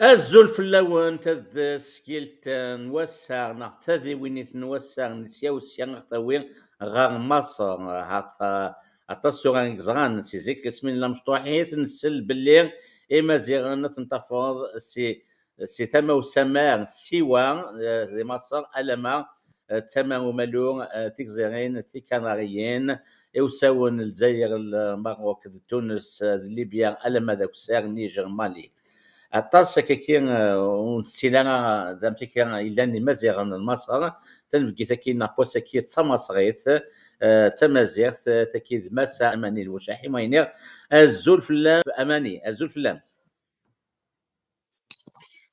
Azul fell-awen tadskilt n wass-a neɣ tadiwennit n wass-a n sya u sya ɣ-tawi ɣer Maṣer. Ahat aṭas tura i yeẓran si zik asmi nella mecṭuḥit nsell belli Imaziɣen ad ten-tafeḍ si tama usamar Siwa di Maṣer alamma d tama umalu tigzirin Tikanariyin, iwsawen Lezzayer, Lmerruk d Tunes d Libya alamma d akessar Nijer, Mali. Aṭas akkaki ur nessin ara d amek akka yellan Imaziɣen n Maṣer. Tanebgit-agi neɣ wass-agi d tamaṣrit, d tamaziɣt, taki d Massa Amani Lewcaḥi. Ma iniɣ azul fell-am Amani, azul fell-am.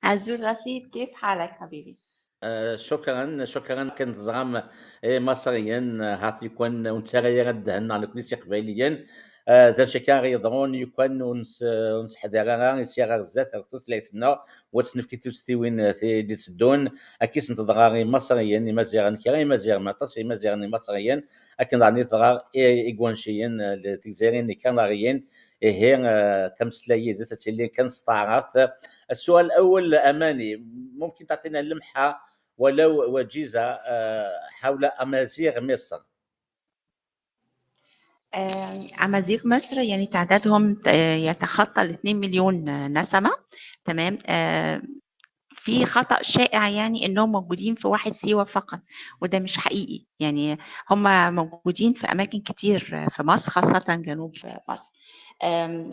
Azul رشيد، كيف حالك حبيبي؟ شكرا شكرا. كان تزرام مصريا هات يكون ونتارا ara ddhen nekkni s iqbayliyen d acu akka yeḍrun yukan ur nesseḥdar ara isya ɣer zdat ɣer tutlayt-nneɣ u ad tt-nefk i tustiwin d-itteddun akka i sent-teḍra Imaṣriyen Imaziɣen kra Imaziɣen aṭas Imaziɣen Imaṣriyen akken daɣen i teḍra Igwanciyen tigzirin Ikanariyin. Ihi tameslay yid-s ad tili kan s taɛrabt. السؤال الأول أماني، ممكن تعطينا لمحة ولو وجيزة حول أمازيغ مصر؟ أمازيغ مصر يعني تعدادهم يتخطى 2 مليون نسمة، تمام. في خطأ شائع يعني إنهم موجودين في واحد سيوة فقط، وده مش حقيقي. يعني هم موجودين في أماكن كتير في مصر، خاصة جنوب مصر.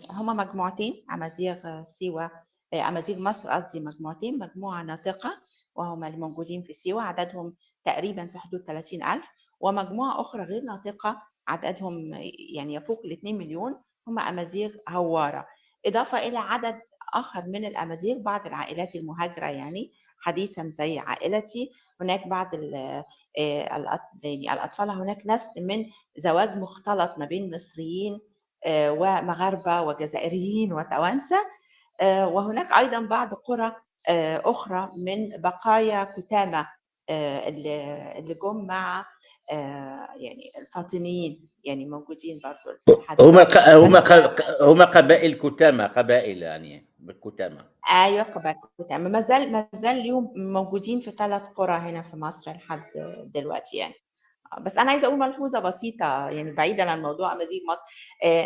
هم مجموعتين، أمازيغ سيوة، أمازيغ مصر قصدي، مجموعتين، مجموعة ناطقة وهم اللي موجودين في سيوة عددهم تقريبا في حدود 30,000، ومجموعة أخرى غير ناطقة عددهم يعني يفوق 2 مليون، هم أمازيغ هوارة. إضافة إلى عدد آخر من الأمازيغ بعض العائلات المهاجرة يعني حديثا زي عائلتي. هناك بعض يعني الأطفال، هناك نسل من زواج مختلط ما بين مصريين ومغاربة وجزائريين وتوانسة. وهناك أيضا بعض قرى أخرى من بقايا كتامة اللي جم مع يعني الفاطميين، يعني موجودين برضو لحد هما هما قبائل كتامة، قبائل يعني بالكتامة. ايوه قبائل كتامة ما زال اليوم موجودين في 3 قرى هنا في مصر لحد دلوقتي يعني. بس انا عايزه اقول ملحوظة بسيطة يعني بعيدا عن موضوع امازيغ مصر.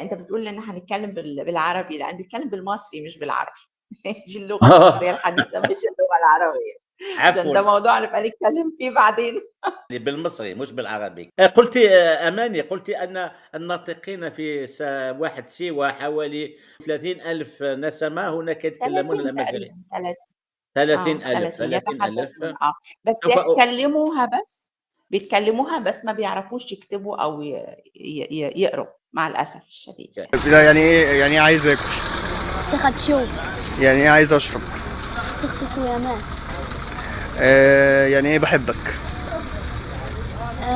انت بتقول ان احنا هنتكلم بالعربي، لا بنتكلم بالمصري مش بالعربي. دي اللغة المصرية الحديثة مش اللغة العربية، عشان ده موضوع نبقى نتكلم فيه بعدين. بالمصري مش بالعربي. قلتي أماني، قلتي أن الناطقين في واحد سيوة حوالي 30,000 نسمة، هناك يتكلمون الأمازيغية. 30,000، 30,000 يتحدثون بس يتكلموها، بس بيتكلموها بس ما بيعرفوش يكتبوا أو يقروا مع الأسف الشديد. لا يعني إيه، يعني إيه عايز آكل؟ سخت شو. يعني إيه عايز أشرب؟ سخت سويمان. يعني إيه بحبك؟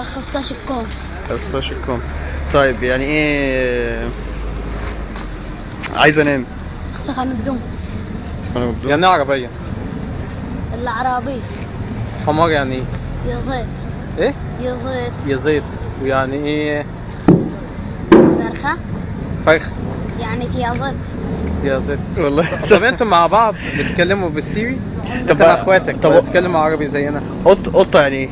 خصاش الكون. خصاش الكون. طيب يعني إيه عايز أنام؟ سخن الدم. سخن الدم. يعني إيه عربية؟ العربي. حمار يعني إيه؟ يزيد. إيه؟ يزيد. يزيد. ويعني إيه؟ فرخة. فرخة. يعني تيازيت. تيازيت. والله. طب انتوا مع بعض بتتكلموا بالسيوي؟ انت مع اخواتك طب بتتكلموا عربي زينا؟ قطة يعني ايه؟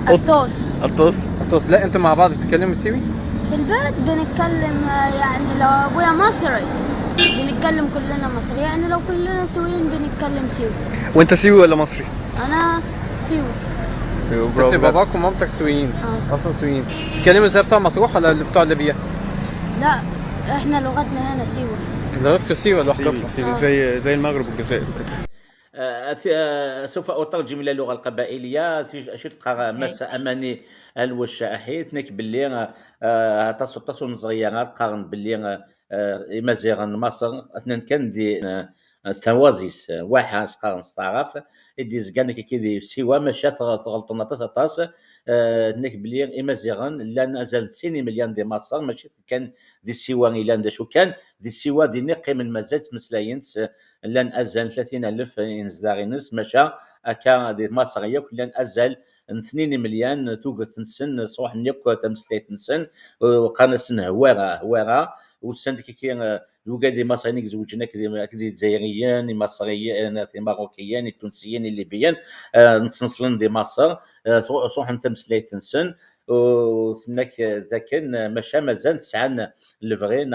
قطوس. قطوس. قطوس. لا انتوا مع بعض بتتكلموا سيوي؟ في البيت بنتكلم، يعني لو ابويا مصري بنتكلم كلنا مصري، يعني لو كلنا سيويين بنتكلم سيوي. وانت سيوي ولا مصري؟ انا سيوي. سيوي، بس برافو. باباك ومامتك سيويين. اصلا سيويين. بتتكلموا زي بتوع مطروح ولا اللي بتوع ليبيا؟ لا احنا لغتنا هنا سيوي. لغتكم سيوي لوحدكم. سيوي، سيوي، زي المغرب والجزائر وكده. سوف أترجم إلى اللغة القبائلية. شو تقرا مس أماني الوشاحي تنك باللي تصو نزغيرات قارن باللي إمازيغن مصر اثنين كان دي ثوازيس واحد سقارن ستعرف إدي زكان كي دي سيوا مشات تغلطنا طاس نك باللي إمازيغن لان أزال سيني مليان دي مصر ماشي كان دي سيوا إلان دا شو كان دي سيوا دي نقي من مازال مسلاين لان أزال 30,000 إنزداغينس مشى أكا دي مصر ياك لان أزال 2 مليان توقف نسن صوح نيك تمسلايت نسن وقانا سن هوارة هوارة وسند كي وكاد المصريين يتزوجنا كذي الجزائريين المصريين الماروكيين التونسيين الليبيين نتسنصلن دي مصر صوح انت مسلايت نسن وثناك ذاكن ماشا مازال تسعان الفغي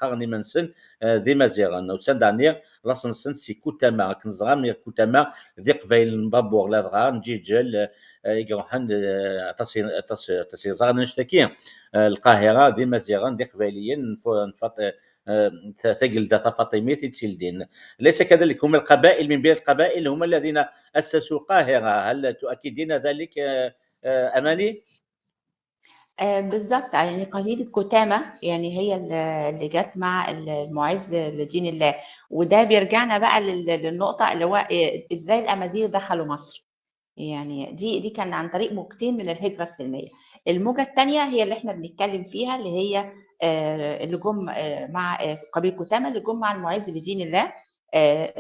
قارن منسن ذي مازيغن وسان لاصنسن سي كوتاما كنزغام كوتاما ذي قبايل نبابور لا نجيجل يروحن تاسي زغن نشتكي القاهرة ذي مازيغن ذي قبايليين ثقل ذات فاطمية تيلدين. ليس كذلك؟ هم القبائل من بين القبائل هم الذين أسسوا القاهرة، هل تؤكدين ذلك أماني؟ بالظبط، يعني قبيلة كتامة يعني هي اللي جت مع المعز لدين الله، وده بيرجعنا بقى للنقطة اللي هو ازاي الأمازيغ دخلوا مصر. يعني دي كان عن طريق موجتين من الهجرة السلمية. الموجة الثانية هي اللي احنا بنتكلم فيها، اللي هي اللي جم مع قبيلة كتامة، اللي جم مع المعز لدين الله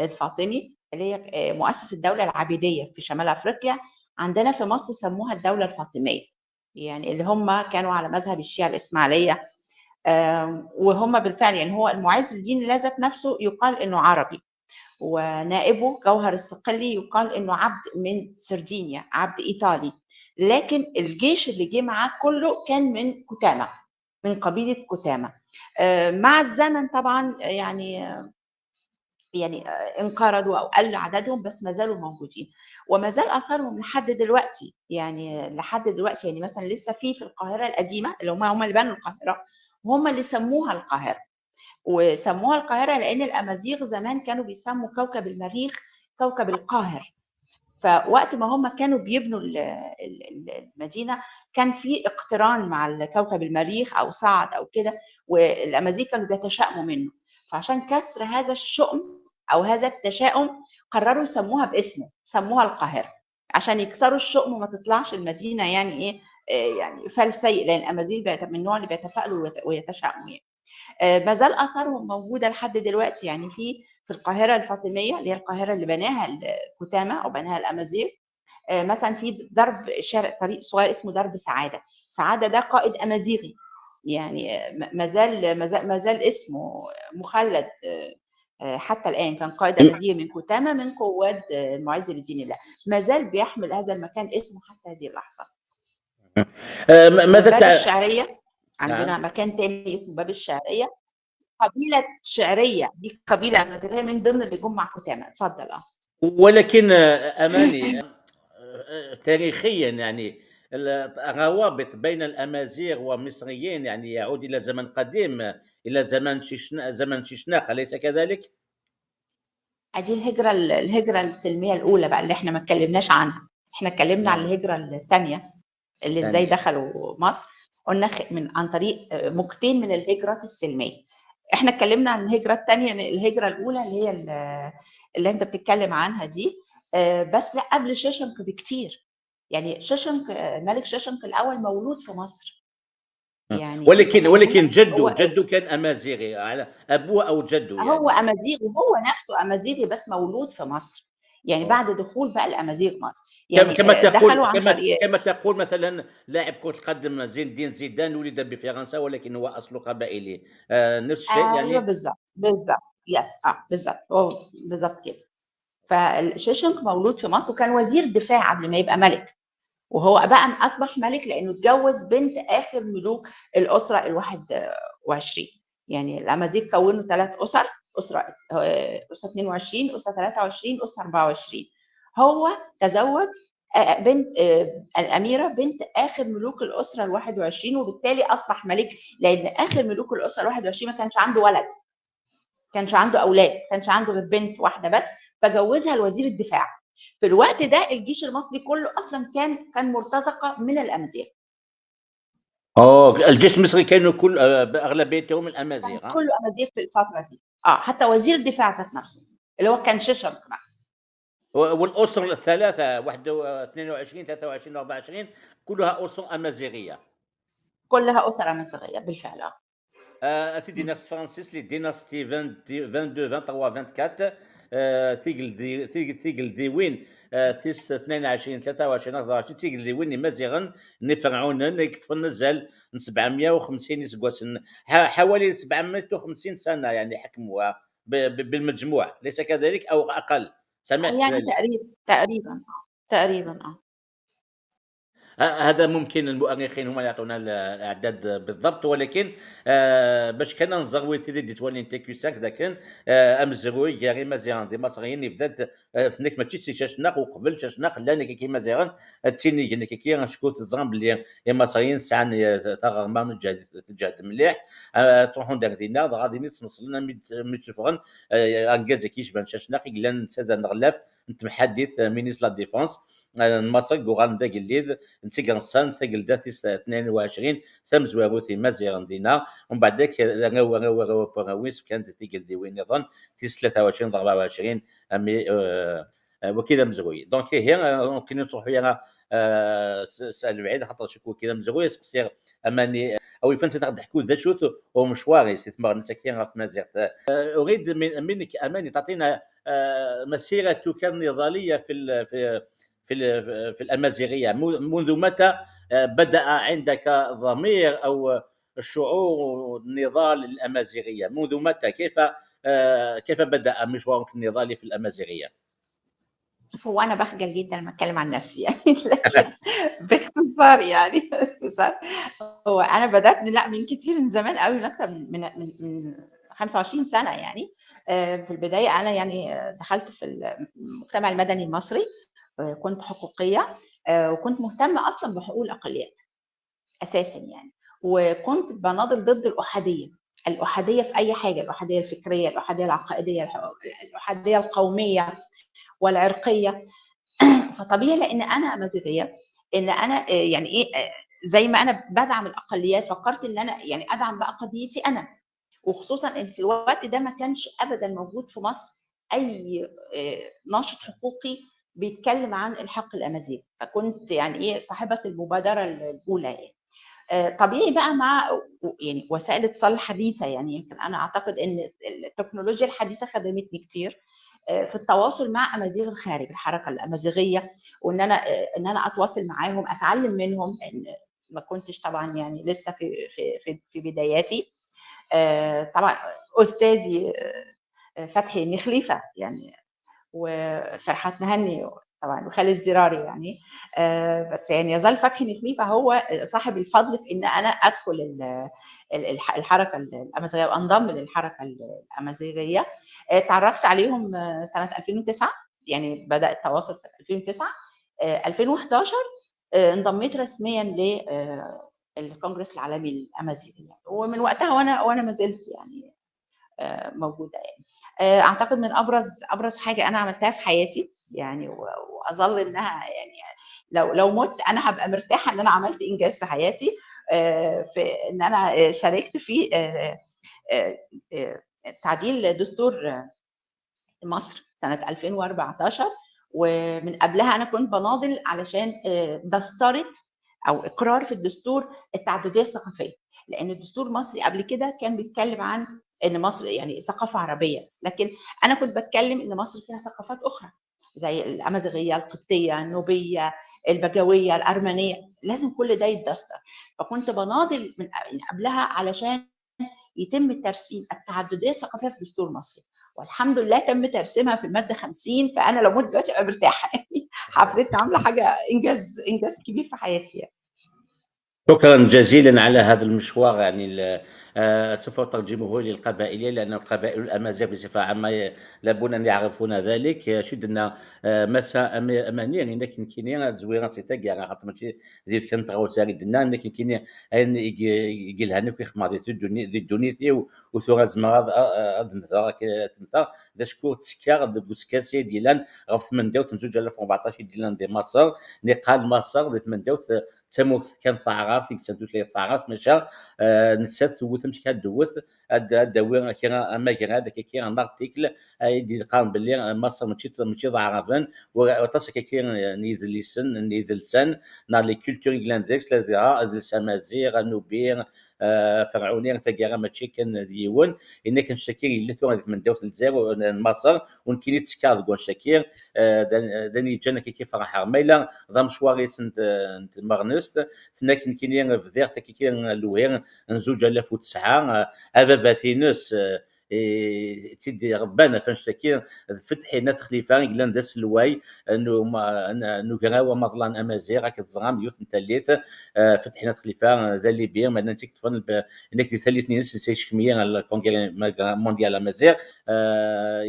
الفاطمي، اللي هي مؤسس الدولة العبيدية في شمال أفريقيا. عندنا في مصر سموها الدولة الفاطمية، يعني اللي هم كانوا على مذهب الشيعة الإسماعيلية، وهم بالفعل يعني هو المعز لدين الله ذات نفسه يقال إنه عربي، ونائبه جوهر الصقلي يقال إنه عبد من سردينيا، عبد إيطالي، لكن الجيش اللي جه معاه كله كان من كتامة، من قبيلة كتامة. مع الزمن طبعا يعني انقرضوا أو قل عددهم، بس ما زالوا موجودين وما زال آثارهم لحد دلوقتي. يعني لحد دلوقتي يعني مثلا لسه في القاهرة القديمة، اللي هم اللي بنوا القاهرة، وهم اللي سموها القاهرة، وسموها القاهرة لأن الأمازيغ زمان كانوا بيسموا كوكب المريخ كوكب القاهر. فوقت ما هم كانوا بيبنوا المدينة كان في اقتران مع كوكب المريخ أو صعد أو كده، والأمازيغ كانوا بيتشائموا منه، فعشان كسر هذا الشؤم أو هذا التشاؤم قرروا يسموها باسمه، سموها القاهرة عشان يكسروا الشؤم وما تطلعش المدينة يعني إيه يعني فال سيء، لأن الأمازيغ من النوع اللي بيتفائلوا ويتشائموا يعني. ما زال آثارهم موجودة لحد دلوقتي. يعني في القاهرة الفاطمية اللي هي القاهرة اللي بناها الكتامة أو بناها الأمازيغ، مثلا في درب شارع طريق صغير اسمه درب سعادة. سعادة ده قائد أمازيغي، يعني ما زال اسمه مخلد حتى الآن. كان قائد أمازيغي من كتامة، من قواد المعز لدين الله، ما زال بيحمل هذا المكان اسمه حتى هذه اللحظة. ماذا باب الشعرية عندنا. نعم. مكان تاني اسمه باب الشعرية، قبيلة شعرية، دي قبيلة أمازيغية من ضمن اللي جم مع كتامة. اتفضل. ولكن أماني تاريخيا يعني الروابط بين الأمازيغ والمصريين يعني يعود إلى زمن قديم، إلى زمن شيشناق، أليس كذلك؟ أدي الهجرة السلمية الأولى بقى اللي احنا ما اتكلمناش عنها. احنا اتكلمنا عن الهجرة الثانية اللي ازاي دخلوا مصر، قلنا من عن طريق موجتين من الهجرات السلمية. احنا اتكلمنا عن الهجرة الثانية، الهجرة الأولى اللي هي اللي انت بتتكلم عنها دي، بس لا قبل شيشنق بكتير. يعني شيشنق، ملك شيشنق الأول مولود في مصر يعني، ولكن جده كان أمازيغي، على أبوه أو جده يعني. هو أمازيغي، وهو نفسه أمازيغي بس مولود في مصر، يعني بعد دخول بقى الأمازيغ مصر يعني. كما تقول مثلا لاعب كرة القدم زين الدين زيدان ولد بفرنسا ولكن هو أصله قبائلي، نفس الشيء يعني. أيوه بالظبط yes بالظبط، هو بالظبط كده. فشيشنق مولود في مصر وكان وزير دفاع قبل ما يبقى ملك، وهو بقى أصبح ملك لأنه اتجوز بنت آخر ملوك الأسرة 21. يعني الأمازيغ كونوا 3 أسر، أسرة 22، أسرة 23، أسرة 24. هو تزوج بنت الأميرة بنت آخر ملوك الأسرة 21، وبالتالي أصبح ملك، لأن آخر ملوك الأسرة 21 ما كانش عنده ولد، كانش عنده أولاد، كانش عنده غير بنت واحدة بس، فجوزها لوزير الدفاع. في الوقت ده الجيش المصري كله أصلا كان مرتزقة من الأمازيغ. الجيش المصري كانوا كل أغلبيتهم الأمازيغ، كله أمازيغ في الفترة دي. حتى وزير الدفاع ذات نفسه اللي هو كان شيشنق بقى. والأسر الثلاثة 22 23 24 كلها أسر أمازيغية، كلها أسر أمازيغية بالفعل. أتيدي ناس فرانسيس les dynasties 22 23 24، تيقل تيقل ديوين، تيس 22 23 24 تيقل ديوين مازيغن نفرعون يكتفن نزل 750 سكواسن، حوالي 750 سنة يعني حكموها بالمجموع، ليس كذلك أو أقل؟ سمعت يعني ذلك. تقريبا تقريبا. هذا ممكن المؤرخين هما يعطونا الاعداد بالضبط، ولكن باش كان نزروي تيدي دي توالي تي كيو 5 لكن امزروي كاري مزيان دي مصريين بدات، فنك ماشي سي شاشناق وقبل شاشناق لا كي مزيان تيني كي شكون تزغم بلي المصريين سعان تغرما من الجهد مليح، تروحون دار دينا غادي نتنصلنا ميتفغن، انجاز كيشبان شاشناق يقلان نتسازا نغلاف نتمحدث مينيس لا ديفونس مصر كوغان داك الليد نتيغرسان تاكلدا تيس 22 ثم مازيغن دينا، ومن بعد ذاك راو راو راو راويس كانت تيكل وين نظن تيس 23 24 امي وكذا مزغوي. donc هي ممكن تروحوا يا سأل بعيد خاطر شكو كذا مزغوي سقسير اماني او يفن تحكوا ذا شوت ومشواري سي تمغ نتاكي في مازيغ. اريد منك اماني تعطينا مسيرتك النضاليه في في في في الامازيغية، منذ متى بدا عندك ضمير او الشعور النضال الامازيغية؟ منذ متى كيف بدا مشوارك النضالي في الامازيغية؟ هو انا بخجل جدا لما اتكلم عن نفسي يعني، لكن باختصار يعني باختصار هو انا بدات لا من كتير، من زمان قوي، من اكتر من 25 سنة يعني. في البداية انا يعني دخلت في المجتمع المدني المصري، كنت حقوقيه، وكنت مهتمة اصلا بحقوق الاقليات اساسا يعني، وكنت بناضل ضد الاحاديه، الاحاديه في اي حاجة، الاحاديه الفكرية، الاحاديه العقائديه، الاحاديه القومية والعرقيه. فطبيعي لان انا امازيغيه، ان انا يعني ايه زي ما انا بدعم الاقليات، فكرت ان انا يعني ادعم بقى قضيتي انا، وخصوصا ان في الوقت ده ما كانش ابدا موجود في مصر اي ناشط حقوقي بيتكلم عن الحق الامازيغي، فكنت يعني ايه صاحبه المبادرة الاولى يعني. طبيعي بقى مع يعني وسائل الاتصال الحديثة، يعني يمكن انا اعتقد ان التكنولوجيا الحديثة خدمتني كتير في التواصل مع امازيغ الخارج، الحركة الامازيغية، وان انا ان انا اتواصل معاهم، اتعلم منهم، لان ما كنتش طبعا يعني لسه في في في, في بداياتي. طبعا استاذي فتحي مخليفه يعني، وفرحات مهني طبعا، وخالد زراري يعني، بس يعني يظل فتحي مخليفه هو صاحب الفضل في ان انا ادخل الحركة الامازيغية وانضم للحركة الامازيغية. اتعرفت عليهم سنة 2009، يعني بدا التواصل سنة 2009. 2011 انضميت رسميا للكونجرس العالمي الامازيغي، ومن وقتها وانا ما زلت يعني موجودة يعني. اعتقد من ابرز حاجة انا عملتها في حياتي يعني، واظل انها يعني لو مت انا هبقى مرتاحة ان انا عملت انجاز في حياتي، في ان انا شاركت في تعديل دستور مصر سنة 2014، ومن قبلها انا كنت بناضل علشان دسترت او اقرار في الدستور التعددية الثقافية، لان الدستور المصري قبل كده كان بيتكلم عن ان مصر يعني ثقافة عربية بس، لكن انا كنت بتكلم ان مصر فيها ثقافات اخرى زي الامازيغية، القبطية، النوبيه، البجويه، الارمنيه، لازم كل ده يتدستر. فكنت بناضل من قبلها علشان يتم ترسيم التعددية الثقافية في الدستور المصري، والحمد لله تم ترسيمها في المادة 50. فانا لو مت دلوقتي ابقى مرتاحة يعني، حفظت عامله حاجة انجاز كبير في حياتي يعني. شكرا جزيلا على هذا المشوار يعني، سوف أترجمه للقبائلية لأن القبائل الأمازيغ بصفة عامة لابد أن يعرفون ذلك. شدنا مسا أماني يعني لكن كيني زويرة سيتاكا خاطر ماشي ذي كان تغوساري دنا، لكن كيني أين يقلها نك يخمر ذي الدنيا وثورة زمرة تمثا ذا شكون تسكا بوسكاسي ديالان غف من داوت نزوج 2014 ديالان دي مصر نقال مصر ذي تمن تموت كان تعرف يكتب لي تعرف مشى نسات ثوث مشى كدوث اداوي كي ما هذاك كي ان ارتيكل يدي قام باللي مصر ماشي ضعفن وطاس كي نيذلسن نيذلسن نا لي كولتور غلاندكس لا ذلس امازيغ نوبير فرعوني ثاكارا ماشي كان ديون إن كان شاكير اللي ثورة من دولة الجزائر مصر ونكيني تسكار كون شاكير داني جانا كي كيف فرحة مايلا ضم شواري سنت مغنست تناك نكيني فدير تاكي لوهير نزوج 2009 أباباتينس تيدي ربنا فنشتكي فتحي نات خليفة قلان داس الواي انه كراوه مضلان امازيغ كتزغام يوث نتاليت فتحي نات خليفة ذا ليبيا ما نتيك تفن انك ثالث نيس تيشكميه الكونغري مونديال امازيغ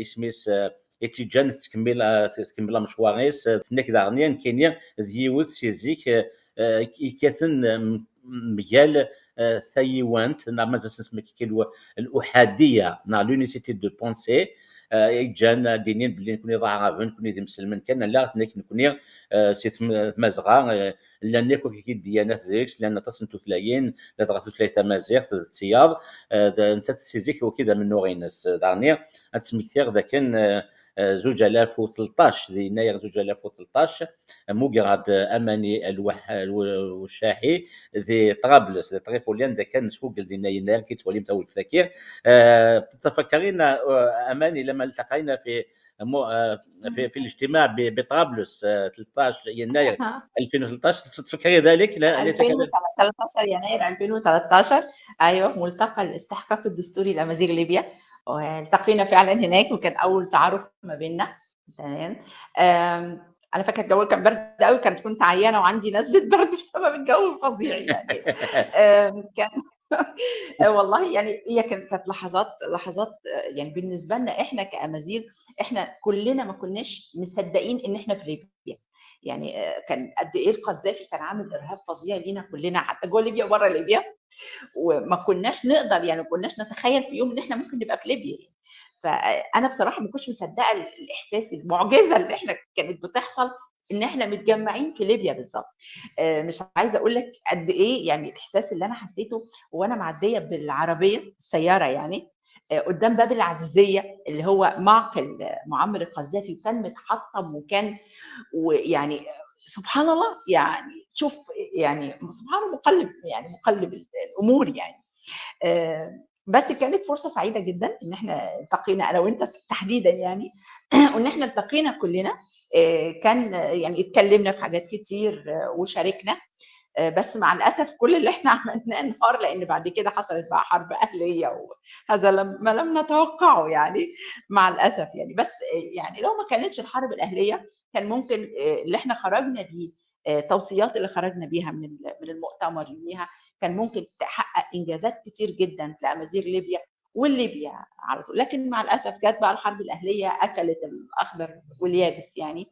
اسميس اتيجان تكمل مشواريس تنك دارنيان كينيا ديوث سيزيك يكاسن مجال ثايوانت نعم نسمي كيلو الأحادية نا l'unicité de pensée جان دينين بلي نكوني ضعافن نكوني دي مسلمين كان لا تنك نكوني سي مازغا لان يكون كي الديانات ذيك لان تصن تثلايين لا تغا تثلاي تمازيغ تياض انت تسيزيك وكذا من نوغينس دارني تسميثيغ ذاك 2013 ذي يناير 2013 مقعد اماني الوشاحي ذي طرابلس ذي طريبوليان ذا كان نسوق ذي يناير كي تولي متول الفكير. تتفكرين اماني لما التقينا في في الاجتماع بطرابلس 13 يناير 2013 تتفكري ذلك؟ لا ليس كذلك. 13 يناير 2013 ايوه، ملتقى الاستحقاق الدستوري لامازيغ ليبيا، والتقينا فعلا هناك وكان اول تعارف ما بيننا. تمام. انا فاكره الجو كان برد قوي، كنت عيانه وعندي نزله برد بسبب الجو الفظيع يعني. كان والله يعني هي كانت لحظات يعني بالنسبة لنا احنا كامازيغ، احنا كلنا ما كناش مصدقين ان احنا في ليبيا يعني. كان قد ايه القذافي كان عامل ارهاب فظيع لينا كلنا حتى جوه ليبيا وبره ليبيا، وما كناش نقدر يعني ما كناش نتخيل في يوم ان احنا ممكن نبقى في ليبيا يعني. فانا بصراحة ما كنتش مصدقه الاحساس، المعجزة اللي احنا كانت بتحصل ان احنا متجمعين في ليبيا بالظبط. مش عايزه اقول لك قد ايه يعني الاحساس اللي انا حسيته وانا معدية بالعربية السيارة يعني قدام باب العزيزيه اللي هو معقل معمر القذافي، وكان متحطم وكان ويعني سبحان الله يعني، شوف يعني سبحان الله مقلب يعني مقلب الامور يعني. بس كانت فرصة سعيدة جدا ان احنا التقينا انا وانت تحديدا يعني، وان احنا التقينا كلنا. كان يعني اتكلمنا في حاجات كتير وشاركنا، بس مع الاسف كل اللي احنا عملناه انهار، لان بعد كده حصلت بقى حرب اهليه وهذا ما لم نتوقعه يعني مع الاسف يعني. بس يعني لو ما كانتش الحرب الاهلية كان ممكن اللي احنا خرجنا بيه، توصيات اللي خرجنا بيها من المؤتمر يوميها، كان ممكن تحقق انجازات كتير جدا لامازيغ ليبيا والليبيا على طول. لكن مع الاسف جت بقى الحرب الاهلية اكلت الاخضر واليابس يعني،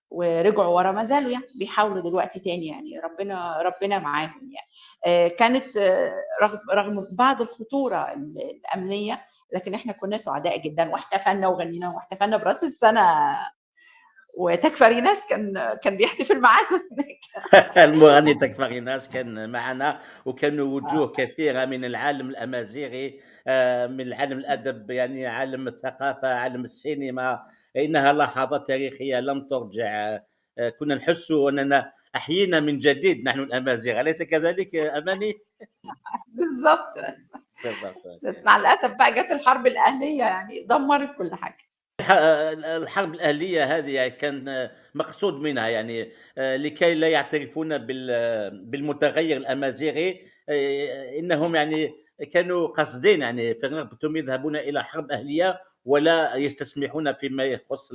ورجعوا ورا، ما زالوا يعني بيحاولوا دلوقتي تاني يعني، ربنا معاهم يعني. كانت رغم بعض الخطورة الامنية، لكن احنا كنا سعداء جدا واحتفلنا وغنينا واحتفلنا براس السنة، وتكفريناس كان بيحتفل معانا. المغني تكفريناس كان معنا، وكانوا وجوه كثيرة من العالم الامازيغي، من العالم الادب يعني، عالم الثقافة، عالم السينما. انها لحظات تاريخية لم ترجع، كنا نحس اننا احيينا من جديد نحن الامازيغ، اليس كذلك اماني؟ بالضبط بالضبط. بس مع الاسف بقى جت الحرب الاهلية يعني دمرت كل حاجة. الحرب الأهلية هذه كان مقصود منها يعني لكي لا يعترفون بالمتغير الأمازيغي، إنهم يعني كانوا قاصدين يعني في رغبتهم يذهبون إلى حرب أهلية ولا يستسمحون فيما يخص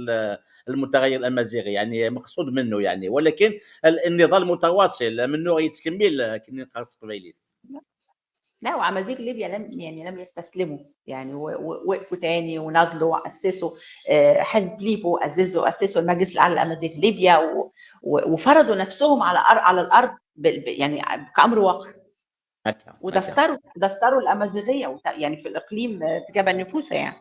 المتغير الأمازيغي، يعني مقصود منه يعني. ولكن النضال متواصل منه يتكمل كما قال القبيلي. لا، وأمازيغ ليبيا لم يستسلموا يعني، وقفوا تاني وناضلوا واسسوا حزب ليبو، اسسوا المجلس الاعلى لأمازيغ ليبيا، وفرضوا نفسهم على الارض يعني كأمر واقع. ودستروا الامازيغية يعني في الاقليم في جبل نفوسه يعني.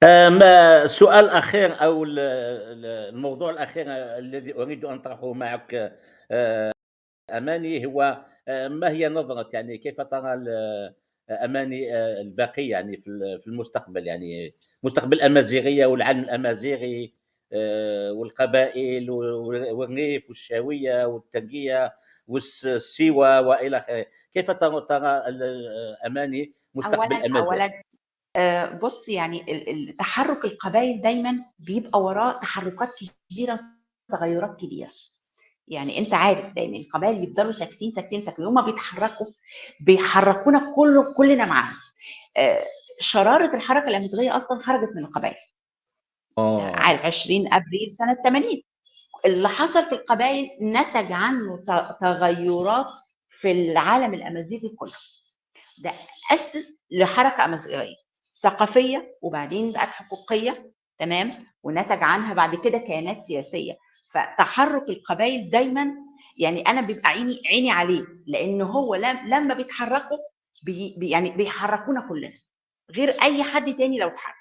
السؤال الأخير أو الموضوع الأخير الذي أريد أن أطرحه معك أماني، هو ما هي نظرة، يعني كيف ترى أماني الباقية يعني في المستقبل، يعني مستقبل الأمازيغية والعلم الأمازيغي والقبائل والريف والشاوية والترقية والسيوة وإلى آخره. كيف ترى أماني مستقبل الأمازيغ؟ أولاً، بص، يعني تحرك القبائل دايماً بيبقى وراه تحركات كبيرة، تغيرات كبيرة. يعني انت عارف دايما القبائل يفضلوا ساكتين ساكتين ساكتين، هما بيحركونا كلنا معاهم. شرارة الحركة الأمازيغية أصلاً خرجت من القبائل. على 20 أبريل سنة 80. اللي حصل في القبائل نتج عنه تغيرات في العالم الأمازيغي كله. ده أسس لحركة أمازيغية ثقافية، وبعدين بقت حقوقية، تمام، ونتج عنها بعد كده كيانات سياسية. فتحرك القبائل دايماً، يعني أنا بيبقى عيني عليه، لأن هو لما بيتحركوا بيحركونا كلنا غير أي حد تاني لو اتحرك.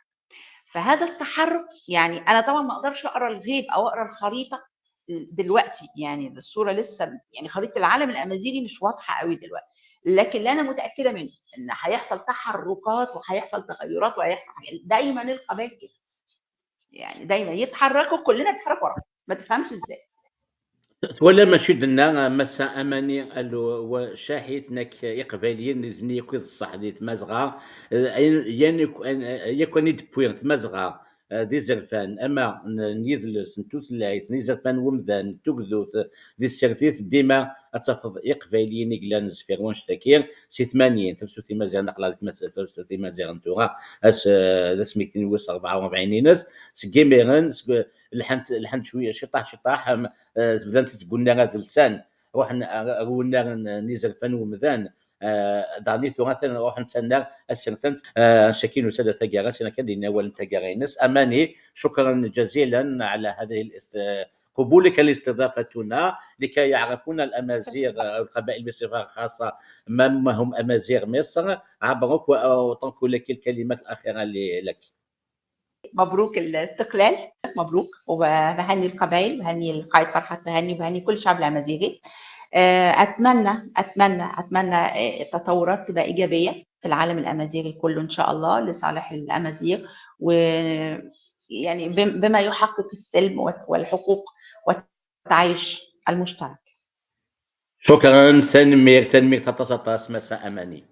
فهذا التحرك، يعني أنا طبعاً ما أقدرش أقرأ الغيب أو أقرأ الخريطة دلوقتي، يعني الصورة لسه، يعني خريطة العالم الأمازيغي مش واضحة قوي دلوقتي، لكن اللي أنا متأكدة منه إن هيحصل تحركات وهيحصل تغيرات وهيحصل حاجات. دايماً القبائل كده، يعني دايماً يتحركوا، كلنا نتحرك وراهم، ما تفهمش إزاي. ولا ماشي درنا مسا أماني وشاحيت نك إقباليين نزني كل الصح دي تمازغا، يكون يدبوين تمازغا، دي زرفان، أما نيذلس، نتوثلايت، ني زرفان ومذان، تقذوت، دي السرتيت، ديما أتفض إقباليين إقلان زفير وانشتاكير، سي 80، تمسو تيمازيغ نقلا، تمسو تيمازيغ نتوغا، أس سميتين وس 44 ينس، سكيميرن، لحنت شوية، شطاح، شطاح، بدات تقولنا غاد لسان، روح رونا نيزرفان ومذان، داني ثلاثة نروح نتسنى السرتنت. شاكين وسادة ثقارة، سنة كان لنا أول ثقارينس. أماني، شكرا جزيلا على هذه قبولك لاستضافتنا لكي يعرفون الأمازيغ القبائل بصفة خاصة ما هم أمازيغ مصر عبرك، وأترك لك الكلمات الأخيرة لك. مبروك الاستقلال، مبروك، وبهني القبائل، بهني القائد فرحات مهني، وبهني كل الشعب الأمازيغي. أتمنى، التطورات تبقى إيجابية في العالم الأمازيغي كله إن شاء الله لصالح الأمازيغ، ويعني بما يحقق السلم والحقوق والتعايش المشترك. شكرا. تنمير تطاس مساء أماني.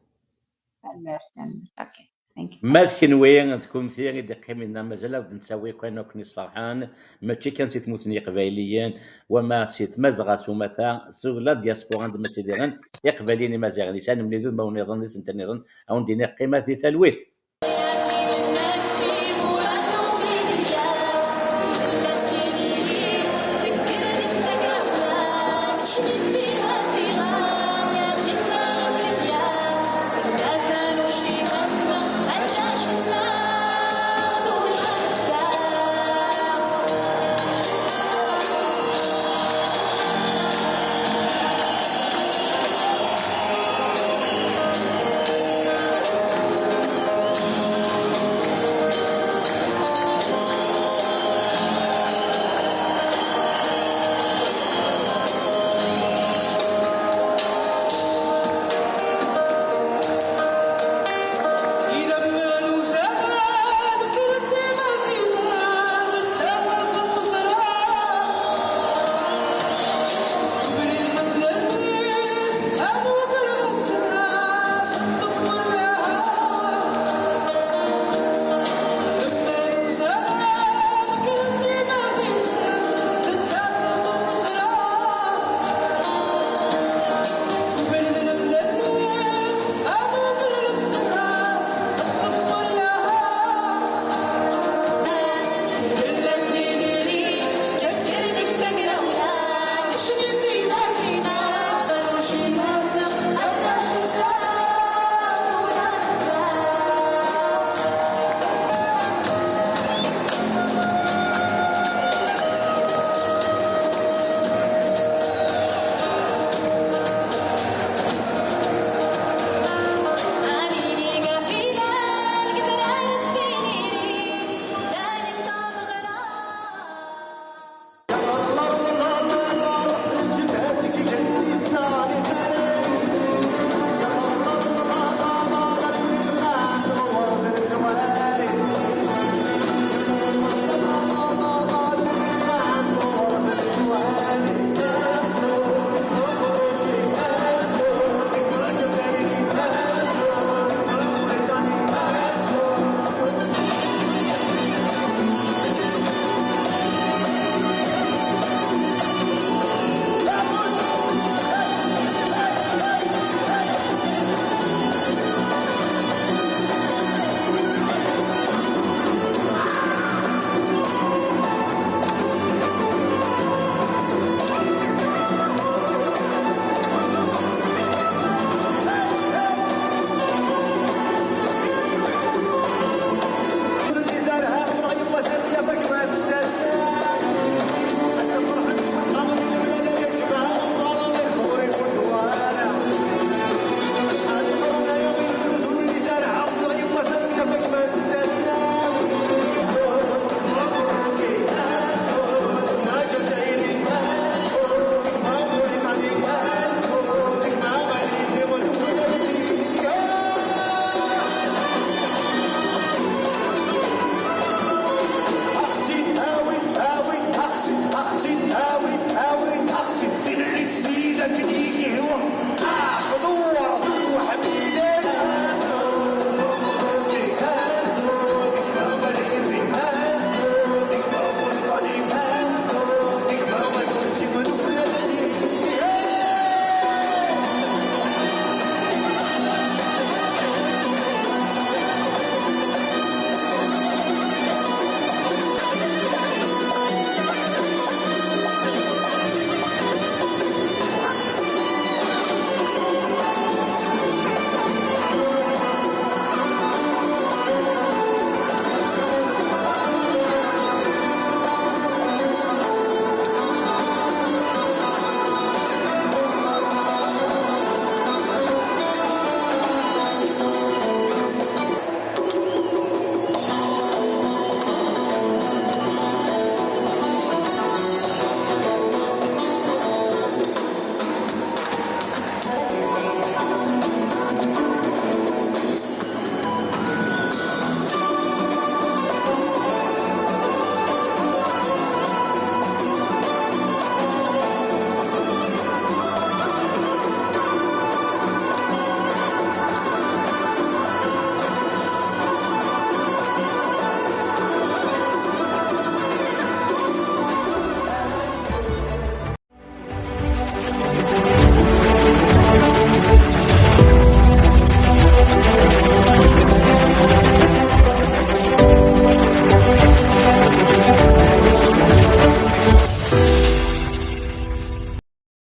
تنمير، تنمير. أوكي. Thank you. ما تكنوي تكون ثيري دي قيمنا مازال ود نساوي كان كنيس فرحان ماشي كان تموتني قبايليا وما سيت مزغا سومثا سو لا دياسبورا عندما تيديرن يقبليني مازال لسان ملي ما ونظن سنتنظن او ندينا قيمه دي ثلويث.